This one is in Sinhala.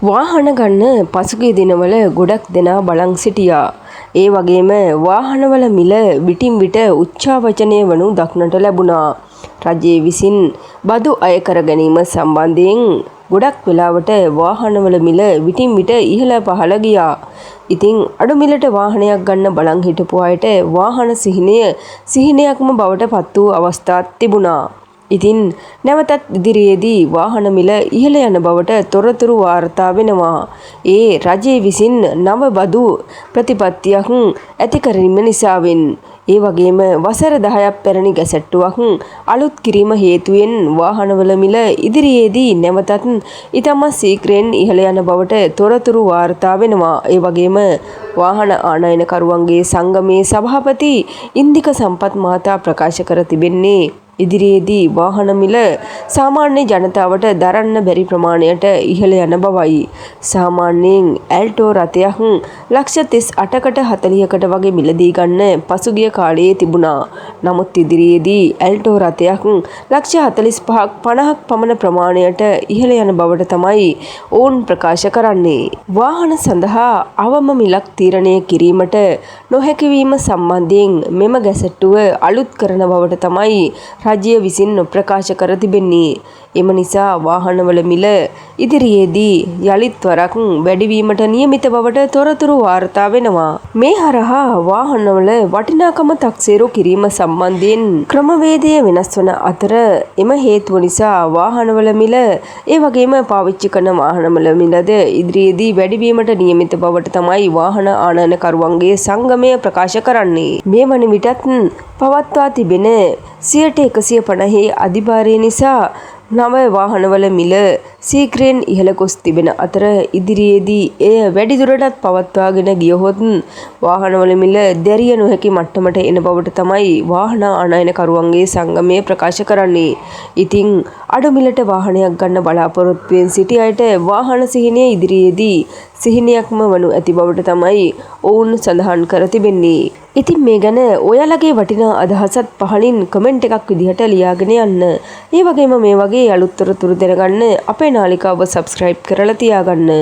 වාහන ගන්න පසුගිය දිනවල ගොඩක් දෙනා බලන් සිටියා. ඒ වගේම වාහනවල මිල විටින් විට උච්චාවචනය වනු දක්නට ලැබුණා. රජය විසින් බදු අය කර ගැනීම සම්බන්ධයෙන් ගොඩක් වෙලාවට වාහනවල මිල විටින් විට ඉහළ පහළ ගියා. ඉතින් අඩු මිලට වාහනයක් ගන්න බලන් හිටපු අයට වාහන සිහිනය සිහිනයක්ම බවට පත් වූ අවස්ථාත් තිබුණා. ඉතින් නැවතත් ඉදිරියේදී වාහන මිල ඉහළ යන බවට තොරතුරු වාර්තා වෙනවා. ඒ රජය විසින් නව බදු ප්‍රතිපත්තියක් ඇති කිරීම නිසාවෙන්. ඒ වගේම වසර 10ක් පැරණි ගැසට්ටුවක් අලුත් කිරීම හේතුවෙන් වාහනවල මිල ඉදිරියේදී නැවතත් ඉතාමත් ශීඝ්‍රයෙන් ඉහළ යන බවට තොරතුරු වාර්තා වෙනවා. ඒ වගේම වාහන ආනයනකරුවන්ගේ සංගමේ සභාපති ඉන්දික සම්පත් මහතා ප්‍රකාශ කර තිබෙන්නේ ඉදිරියේදී වාහන මිල සාමාන්‍ය ජනතාවට දරන්න බැරි ප්‍රමාණයට ඉහළ යන බවයි. සාමාන්‍යයෙන් ඇල්ටෝ රථයක් ලක්ෂ 38කට 40කට වගේ මිලදී ගන්න පසුගිය කාලයේ තිබුණා. නමුත් ඉදිරියේදී ඇල්ටෝ රථයක් ලක්ෂ 45ක් 50ක් පමණ ප්‍රමාණයට ඉහළ යන බවට තමයි ඔවුන් ප්‍රකාශ කරන්නේ. වාහන සඳහා අවම මිලක් තීරණය කිරීමට නොහැකි වීම සම්බන්ධයෙන් මෙම ගැසට්ටුව අලුත් කරන බවට තමයි රජය විසින් ප්‍රකාශ කර තිබෙන්නේ. එම නිසා වාහනවල මිල ඉදිරියේදී යළිත් වරක් වැඩිවීමට නියමිත බවට තොරතුරු වාර්තා වෙනවා. මේ හරහා වාහනවල වටිනාකම තක්සේරු කිරීම සම්බන්ධයෙන් ක්‍රමවේදය වෙනස් වන අතර, එම හේතුව නිසා වාහනවල මිල, ඒ වගේම පාවිච්චි කරන වාහනවල මිලද ඉදිරියේදී වැඩිවීමට නියමිත බවට තමයි වාහන ආනයනකරුවන්ගේ සංගමය ප්‍රකාශ කරන්නේ. මේ වන විටත් පවත්වා තිබෙන 150% අධිභාරය නිසා නව වාහනවල මිල ශීඝ්‍රයෙන් ඉහළ ගොස් තිබෙන අතර, ඉදිරියේදී එය වැඩිදුරටත් පවත්වාගෙන ගියහොත් වාහනවල මිල දැරිය නොහැකි මට්ටමට එන බවට තමයි වාහන ආනයනකරුවන්ගේ සංගමය ප්‍රකාශ කරන්නේ. ඉතින් අඩු මිලට වාහනයක් ගන්න බලාපොරොත්තුවෙන් සිටි අයට වාහන සිහිනය ඉදිරියේදී සිහිනයක්ම වනු ඇති බවට තමයි ඔවුන් සඳහන් කර තිබෙන්නේ. ඉතින් මේ ගැන ඔයාලගේ වටිනා අදහසත් පහලින් කමෙන්ට් එකක් විදිහට ලියාගෙන යන්න. ඒ වගේම මේ වගේ අලුත් තොරතුරු දැනගන්න අපේ නාලිකාව සබ්ස්ක්‍රයිබ් කරලා තියාගන්න.